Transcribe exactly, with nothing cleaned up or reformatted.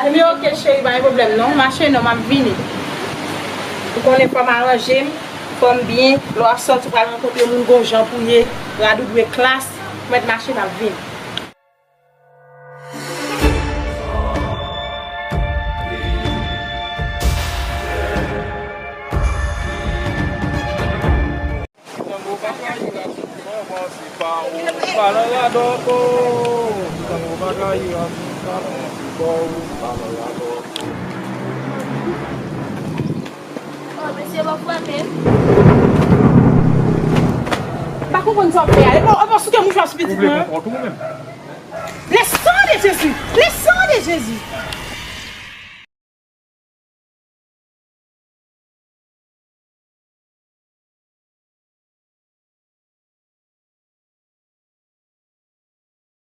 Ebyen, oke, cheri, pa gen pwoblèm non. Mache non, m ap vini. Ou konnen fò m aranje m, fò m byen. Lè w ap sòti, w pral rankontre moun, gon jan pou ye. Rad ou dwe klas, ou mèt mache, m ap vini. M pa konprann sa w ap fè a. E pa, e pa souke mouchwa sou pitit mwen. Le sang de Jésus! Le sang de Jésus!